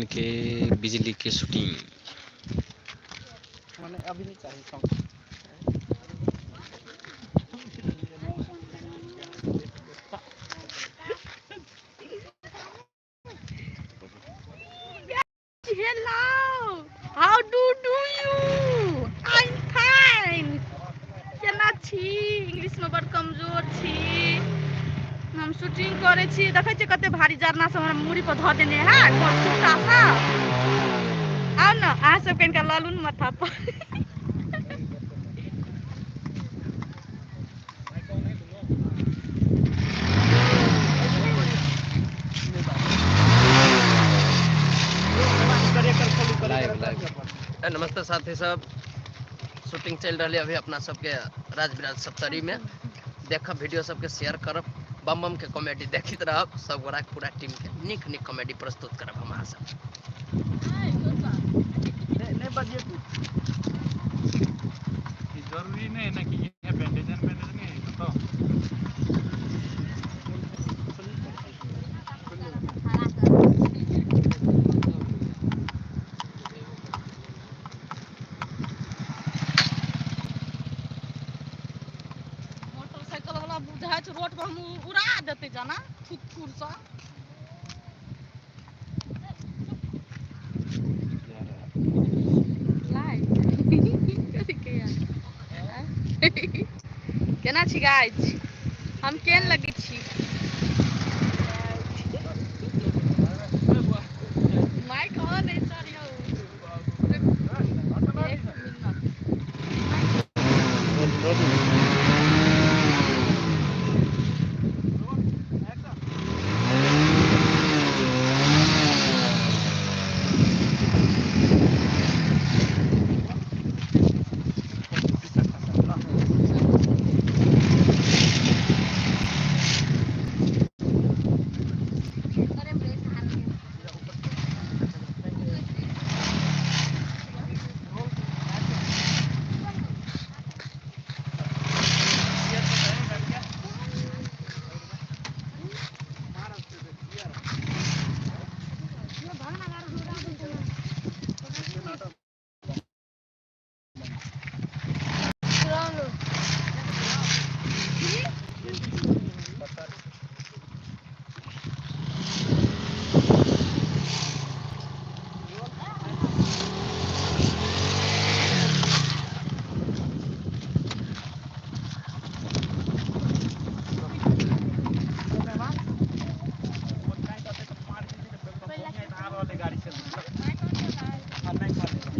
के बिजली के शूटिंग माने अभी नहीं चाहिए song. Hello, how do do you? I'm fine. केना छी? इंग्लिश में बड़ कमजोर छी। हम शूटिंग करै छी, देखै छियै कते भारी जरना सब हमरा मूड़ी पर धऽ देने है कुत्ता सब। आउ ने अहाँ सब कनिका लऽ लू ने माथा पर। Live live. नमस्ते साथी सब, शूटिंग चल रही अभी अपना सबके राजविराज सप्तरी में। देखब वीडियो सबके शेयर करब, बम बम के कॉमेडी देखित रहब। सब गोरा पूरा टीम के निक निक कॉमेडी प्रस्तुत करब हम अहाँ सब। नहीं बजिए तू। जरूरी नहीं है ना कि ये बैंडेज बैंडेज नहीं है तो मोटरसाइकिल वाला बुझाइ छै रोड पर हम उड़ा देतै जाना थुथुर सँ। केना छी गाइस? हम केहन लगै छी? माइक ऑन है सर यौ। एक मिनट।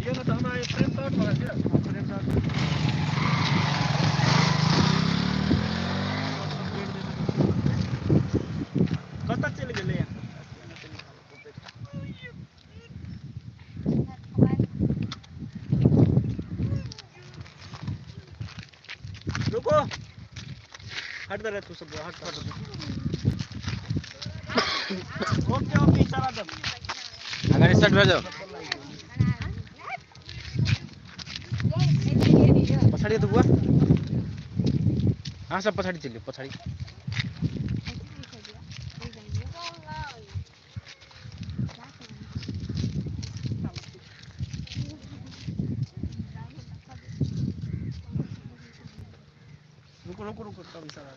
ये ना तो हमारे फ्रेम शॉट लगा दिया। Frame shot. कतऽ चलि गेलै? रुको, हट दे तू सब, हट हट। ओके ओके, चला दे। अगर सेट भेजो पछाड़ी तो बुआ। हाँ सब पछाड़ी चलिए, पछाड़ी। रुको रुको रुको, तब इशारा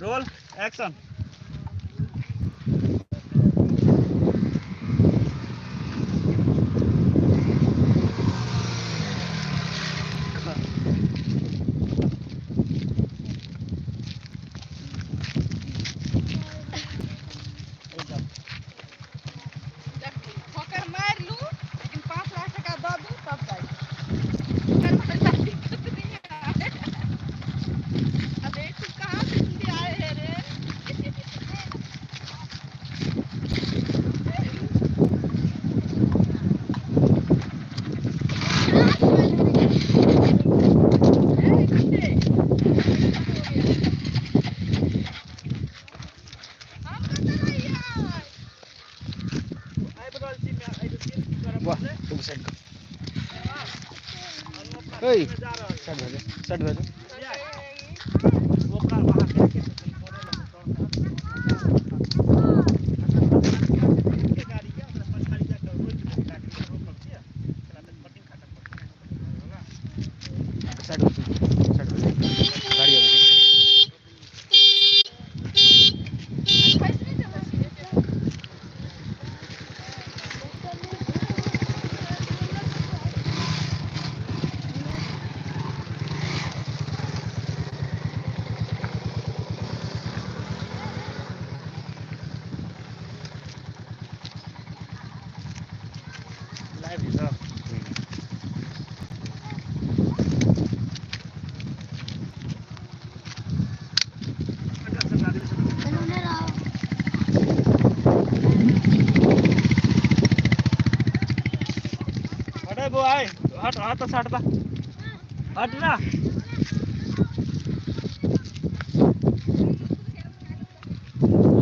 रोल एक्शन। ठोकर मारि लू लेकिन 5 लाख टका दऽ दू तब जाइ। दिक्कत नहीं है। अबे तू कहाँ से हिंदी आए है रे? ए, कितने? हम कतऽ रहियै? आबि रहल छी मैं, एहि बेर की करब? वाह, तुम साइड कर। ओए, साइड भेजो, साइड भेजो। ओकरा बाहर जाके। हट हट तो हट बा हट ना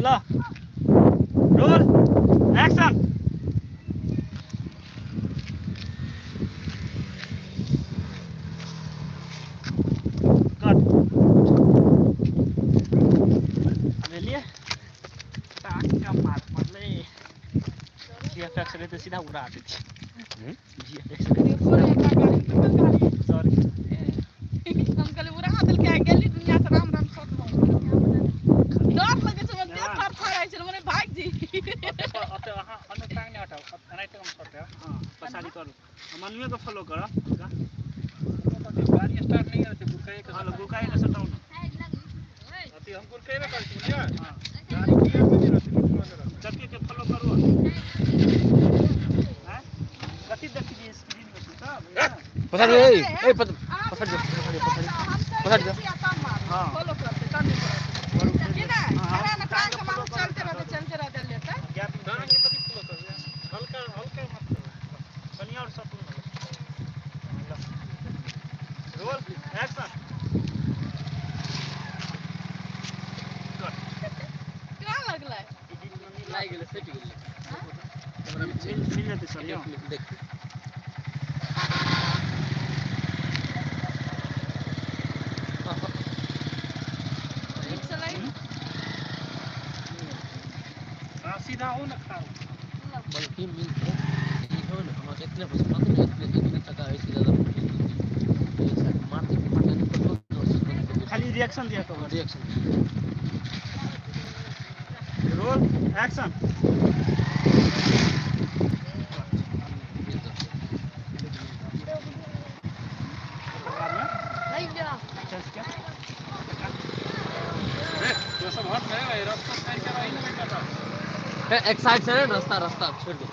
ल रोल एक्शन कट ले टाका मार पड़ले जीएफएक्स रे तो सीधा उड़ा दे जीएफएक्स सॉरी हम कहले उड़ा देल के गेली दुनिया से राम राम सत हो डर लगे छै देह थर थर आइ छै मने भाग जी ओते अहाँ अनु टांग नै हटाउ एनाहिते हम सटे हां पछाड़ी करू मनुए के फॉलो कर गाड़ी स्टार्ट नहीं होते गुरकाई के हां गुरकाई के सटाउ न अति हम गुरकाई में कर छी हां गाड़ी क्लियर नहीं रहते चक्के के फॉलो करू हां कथि देखी जी स्क्रीन में तू सब पछाड़ी ए ए पछाड़ी पछाड़ी पछाड़ी पछाड़ी जा हां फॉलो करते तनी करते ना अरे ना टांग के मारो चलते रहते लेता गैप टांग के कथि फॉलो कर हल्का हल्का मत कनी और सटू रोल एक्शन का लगलै लागि गेलै सटि गेलै कैमरा में मिल जेतै सर यौ देख ठीक से लागि हां सीधा हो ना खाओ बल्कि मिलते इहो ने हमरा इतने पसंद नहीं इतने इतने टका है से ज्यादा मारते पटनी पर खाली रिएक्शन दिया करो रिएक्शन रोल एक्शन नहीं जा क्या तो सब हट गए भाई रास्ता साइड के रही ना बेटा एक साइड से रास्ता रास्ता छोड़ दो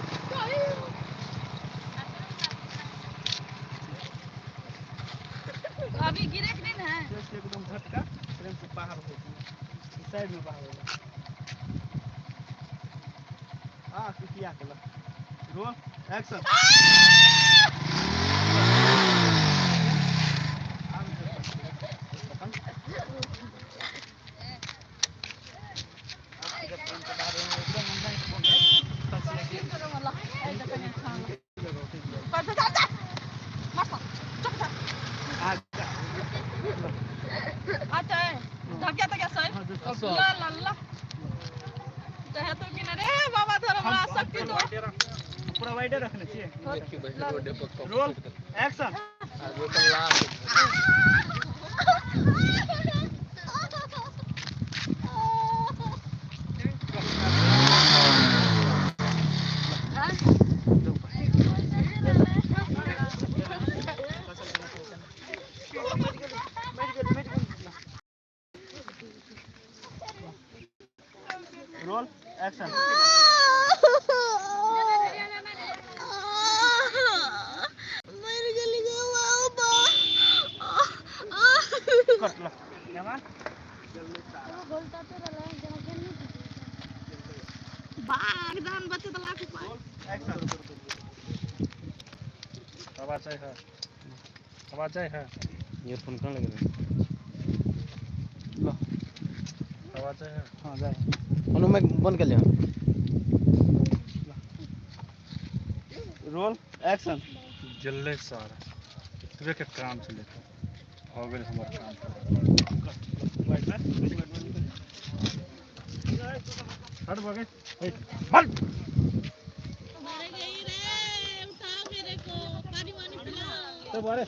अभी गिरे के नहीं है जस्ट एकदम झटका फ्रेम से बाहर हो साइड में बाहर हो हां किया के रोल एक्शन पूरा वाइडर रखने चाहिए देखियो भाई रोड पर रोल एक्शन आगे पर लास्ट रोल एक्शन मर गेली गो बाबा कट ल जमा भाग जान बच्चे तो लाख रुपए एक्शन आवाज जाय है आवाज जाय है ईयरफोन कहाँ लगे ल आवाज जाय है हां जाय अनु मैं बंद कर लिया रोल एक्शन जल्ले सारा इतने के काम चले हो गेल हमर काम वाइड में हट बगे हट मर गई रे उठा मेरे को पानी वानी पिलाओ तो बारे